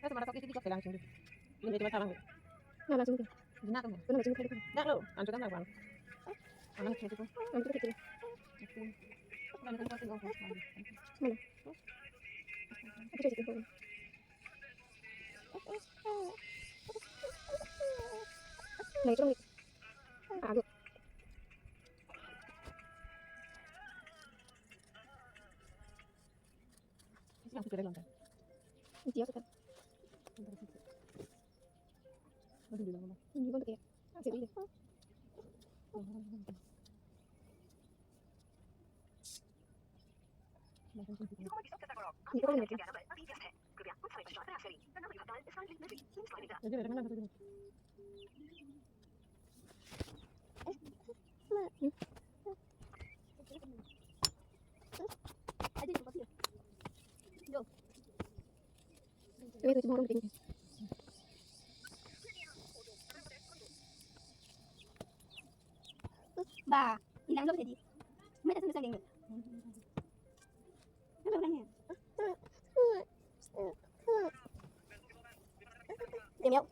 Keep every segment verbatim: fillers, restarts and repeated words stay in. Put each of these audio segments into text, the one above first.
Saya cuma dapat itu juga bilang sini. Ini cuma salah. Nggak langsung tuh. Benar tuh. Benar langsung tuh. Nggak lo, anjuran nggak bang. Aman sih itu. Anjuran kecil. Mana? Itu sih itu. Nah, itu nih. Aduh. Yang sudah lengkap. Dia sudah. Aduh, di dalam. Ini pun kayak. Ah, jadi. Ini kan lucu. Ba, ilang dong tadi. Mana sih misalnya? Mana orangnya? Dia miau.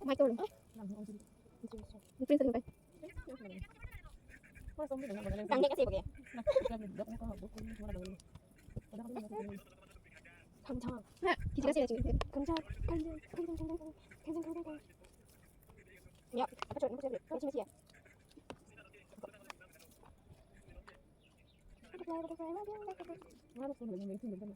My turn. Ini prince lagi, guys. Tangke kasih pakai. Kamchang. Nah, kita kasih lagi. Kamchang. Kamchang. Kamchang. Kamchang. Kamchang. Ya, apa coba? Ini siapa? Ini siapa? Butterfly, butterfly, butterfly, butterfly.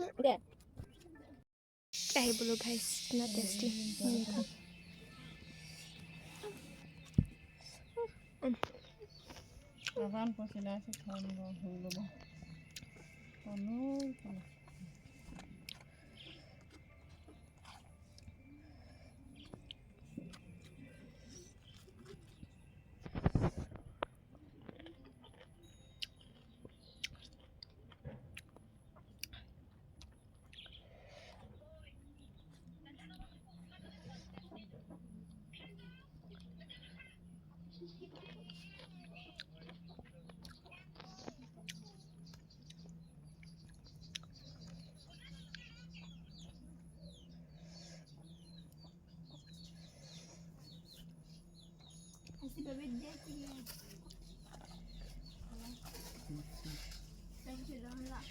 Deh. Kahe bolo guys, na tasty. Avan po sila si thon lo, hulo ba. Kono, kono.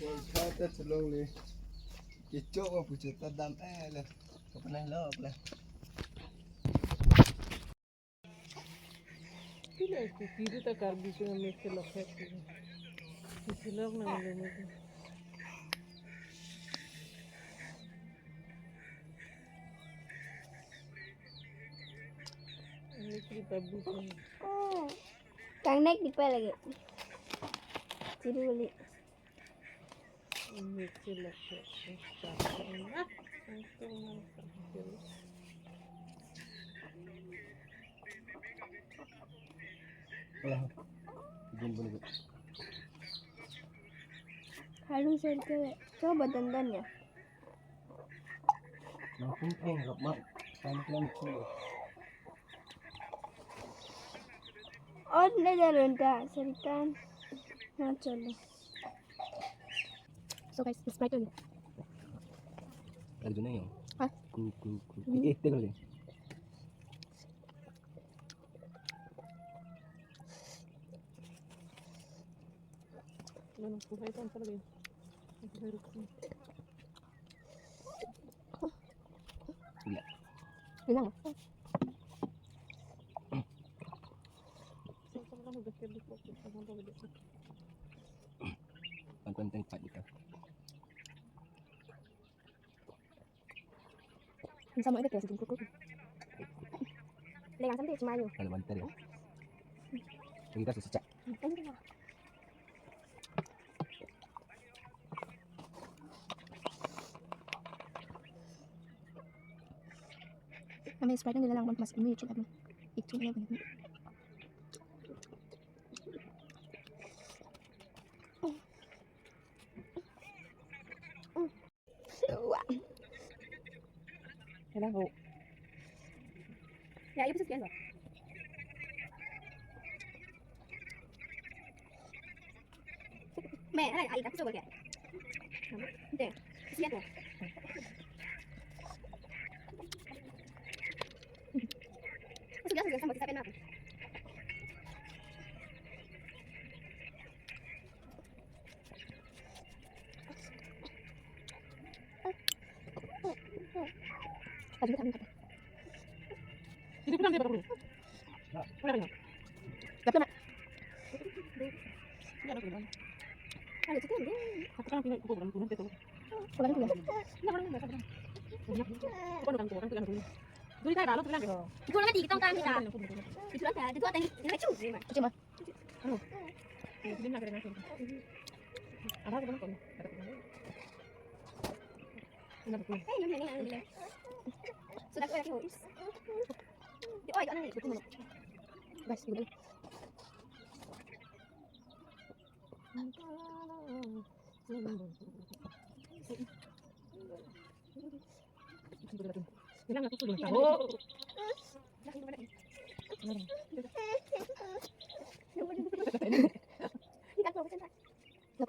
Kol khat ta cholongle. Kechok apuchot ta dam-e le. Kapanai lok le. Pila itu kiri ta Karbi sungai mix lok het. Mix lok nang lo mix. Ini kita bukan. Kang naik di pa lagi. Ciri beli. Ini sila. Wala. Jin beli. Halu sente. Coba dandan ya. Langsung eh lok mak. Kan kan sih. Oh, na jalon ta, saritan. Na chalo. So guys, Sprite lagi. Arjuna ya? Hah? Ku, ku, ku. Hmm. Eh, eh, tengok deh. Mana, ku hai kan salah deh. Iya. Bilang. Ang konting pat dito. Ang sama ito, si Jungkook. Legang sama dia cuma yun. Kalau mantel ya. Kita susah. Ano yung kanya? Kami Sprite nila lang mas ini YouTube ano. YouTube nila. Wah. Kailangan ko. Ya, ibu sih biasa. May, ay, ay, tapos wala. Hindi. Siya to. Kasi kasi sa magsasabi na ako. Hindi pa lang, di ba, ako? Wala rin. Dapat na. Ano, ito, hindi. Ako lang pinag-, ako lang pinag-, ito. Wala rin, wala. Wala rin, wala rin. Wala rin, wala rin. Duli tayo, lalo, tulang. Ito lang, di, itong kami, ah. Ito lang, ah. Ito lang, ito lang, ito lang. Ito lang. Ano? Hindi na, kaya na, ito. Ano, ito lang, ito. Sudah ko ya, guys. Di, oy, ano ni? Guys, gini. Lakun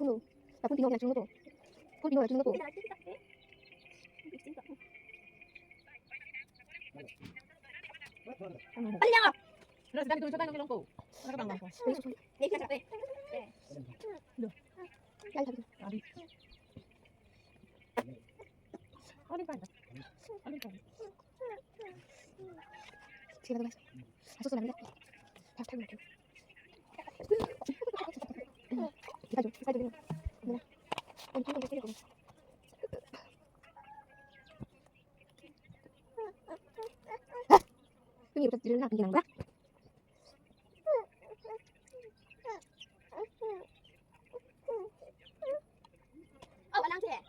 lo. Lakun pino lakun lo po. Kun pino lakun lo po. Alia. Lo sedang itu coba nang longko. Mana ke bang bang ko? Lo. Lagi satu. Adi. Adi kan. Adi kan. Sila guys. Asus sudah lihat. Hashtag lucu. Kita jom, kita jom. Mana? Untung kita jom. Hah? Ini udah jadi nak bikin apa? Oh, alang sih.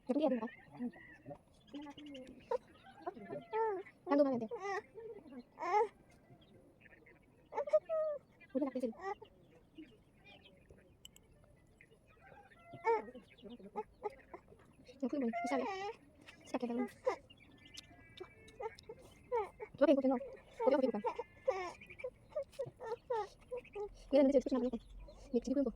Satu dia dulu, Kak. Tanggung mana dia? Udah nak sini. Yang pun bisa ya. Bisa kita dulu. Coba yang kucing lo. Coba yang kucing. Ini nanti jadi kucing apa? Ini jadi kucing.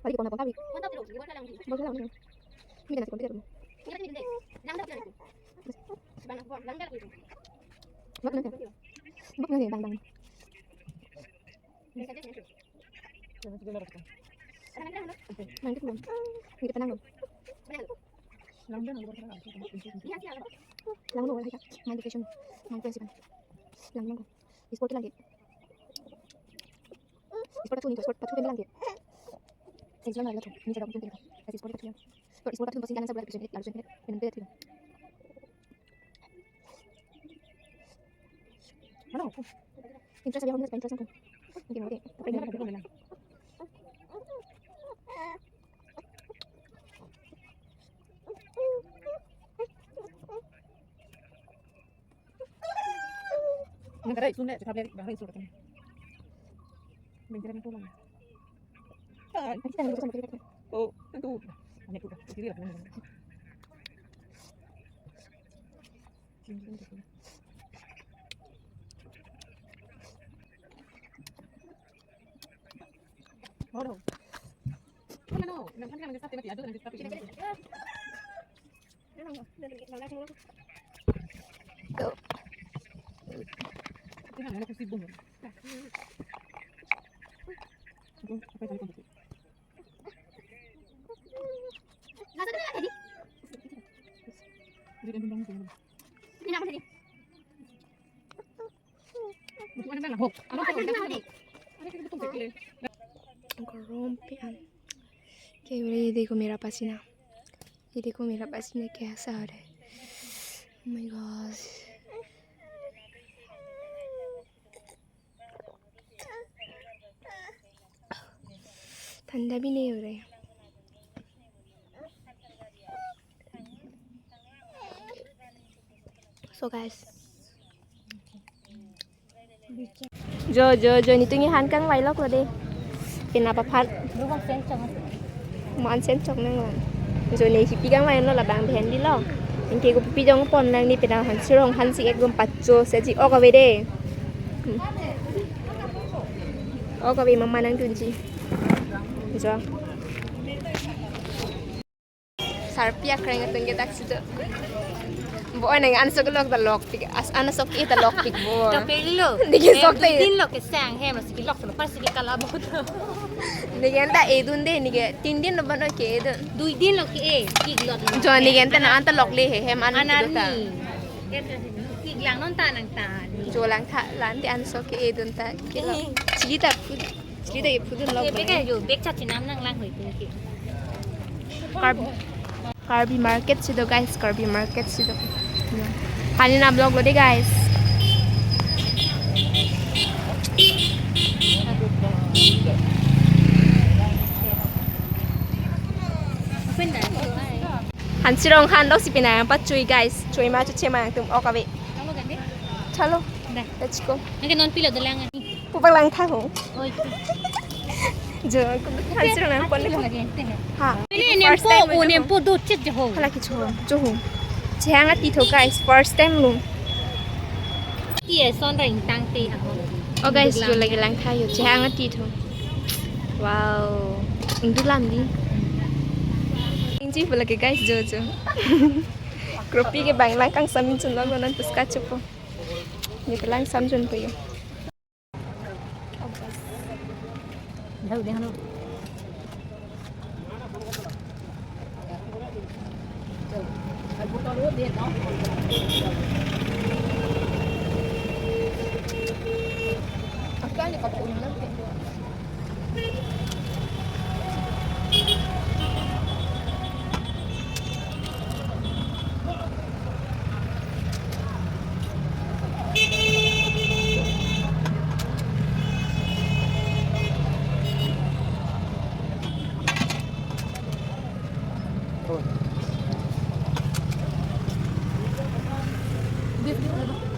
Pali ko na pangkabi. Bagi lang. Ini kan si komputer mo. Bak na bang bang. Bang itu mo. Ini panang mo. Lang mo wala ka. Main vacation. Main vacation. Lang mo. Sport lagi. Sport pathu ni, sport pathu pen lang ke. Exam lagi tu. Ni sedang tu pen. Sport pathu. Sport pathu pasti jalan sa buat bikin lalu sempit. Minum teh tu. Halo. Interest abi, interest, interest aku. Mungkin mau deh. Apa ini? Nang karai sun deh, cakap dari bahari sun katanya. Nang karai itu lang. Ah, kita nang urusan kita. Oh, itu. Hanya itu dah. Itu dia lah. Waduh. Ano, ano? Nang kan nang sa mati adu nang sa. Go. Ito na, ano ko si Bong? Ito, apa yung Nasa na, Eddie? Hindi, hindi, hindi, hindi. Hindi na ako, Eddie. Garam pe an. Ke bre, ye dekho mera pasina. Ye dekho mera pasina kaisa aa raha hai. Oh my God. Thanda bhi nahi ho raha hai. So guys. Jo, jo, jo, netum ni han kangvai lok lo dei. Penap aphan. Mo an sen chok nanglang. Jo ne hipi kangvai lo, labang bhendi lo. Anke kopi jongpon lang ne, penap han sirong han si ekdom pacho si ji ok ave dei. Hmm. Ok ave, mama nangdunji. Jo. Sarpi akreng atum ke dak si do. Bo nang ansok lok ta lokpik, as ansok ke ta lokpik bo. Kapelo. Neke sok te. Din lo kesang hem, si lok lo, pas si kala bo. Neke anta edun dei, neke tin din lo bano ke edun. Dui din lo ke e, ki lok lo. Jo neke anta na anta lokle he, hem an. Anani. Ki lang non ta nang ta. Jo lang tha, la ante ansok ke edun ta. Ke lo. Eh. Chili ta. Chili ta ye phudun lo. Ye bek ayo, bek chachinam nanglang hoi tu ke. Karbi, Karbi market si do guys, Karbi market si do. Hani na vlog lo dei guys. Han sirong han lo si penap pachui guys. Chui ma chuche ma nangtum ok ave. Chalo, deh, let's go. Nang ke non pilo dolang. Pupak lang tha ho. Oi. Jo, ko than sir nang pon. Lagi ente hai. Ha. Ini first nempo, time oh, nempo do chit jo ho. Hala kecho ho, jo ho. Chehang atitho guys, first time lo. Ti eson reng tangte aho. Oh guys, jo lagi lang tha jo. Chehang atitho. Wow. Ingdu lam di. Ingji pula ke guys, jo jo. Kropi ke bang lang kangsam chun lo non puska chupo. Ni pelang samjun po yo. Dau deh, ano?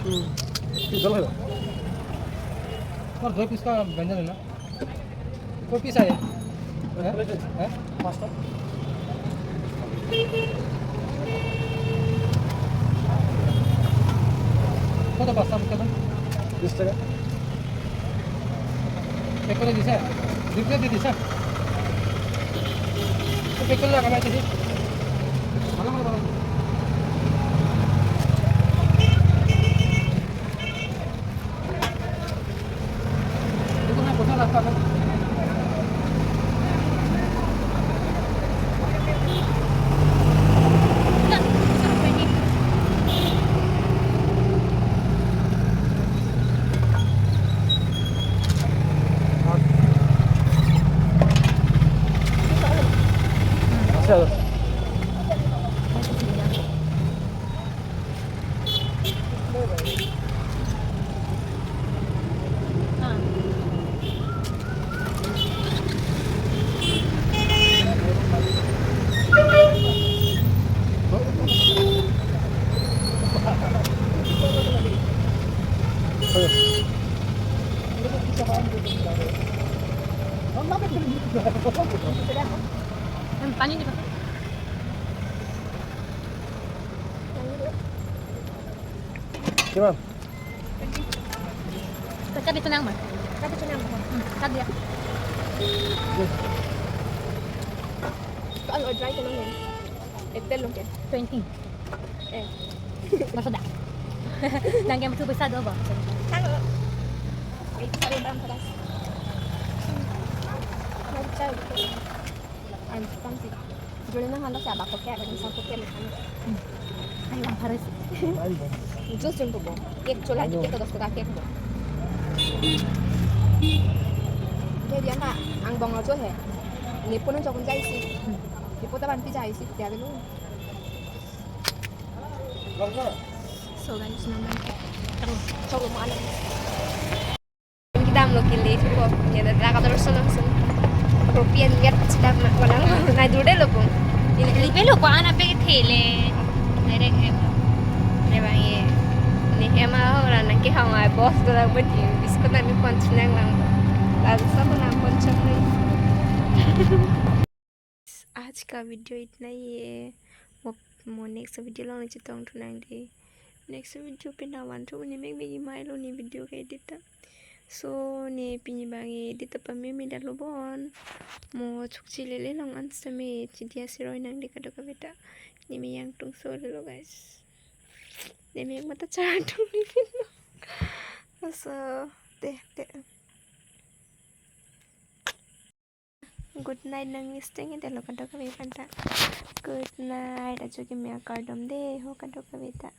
हम्म। ये गला है। और दो पीस का व्यंजन है ना? কয় পিচ আহে? হে? হে? পাঁচটা। কত পাঁচটা? কত? বিশ টাকা। পেক করে দিছে? দুই প্লেট দি দিছে? তো পেক করে লাগাম আছে কি? ভালো করে বানাও। पानी नहीं पता। কিমান? Cut di tunang ma? Cut di tunang ma? Hmm, cut dia. Ko-an o dry ko nang? Etel long ke? Twenty. Eh. Masa dah? Nang yang betul besar do ba? Tang. Wait, sorry, bang, pedas. Nang cai. Ang samsi. Juli na hala siya ba ko kaya, ang sa ko kaya na. Ay, ang pares. Juice yung tubo. Cake chola, cake to dos taka cake bo. Kaya dia na, ang bong lo jo he. Ni puno jokun jai si. Ni puta ban pi jai si, dia belu. So guys, naman. Chalo, chalo mo ano. Kita amlo kili chupo. Ye da ka dor solo solo. Kopi an yat chita na walang na dure lo pong. Ini kili pelo ko ana pe thele. Direct hem. Ne bang ye. Ne hem a ora nang ke hang ai boss do lang beti. Biskut na mi pon chinang lang. Lang sa ko nang pon chang ni. आज का वीडियो इतना ही है। Mo, mo next video along chetong thu nang di. Next video pen avan thu ne mek mek imai lo ne video ke edit ta. So ne pini bang edit ta pame me dalo bon. Mo chukchi lele long an same chidia siroi nang di kadokaveta. Ne me yang tung so lo guys. Ne me mata char tung ni pin lo. So te te. Good night nang ni steng de lo kadokave panta. Good night, ajo ke me akardom de ho kadokaveta.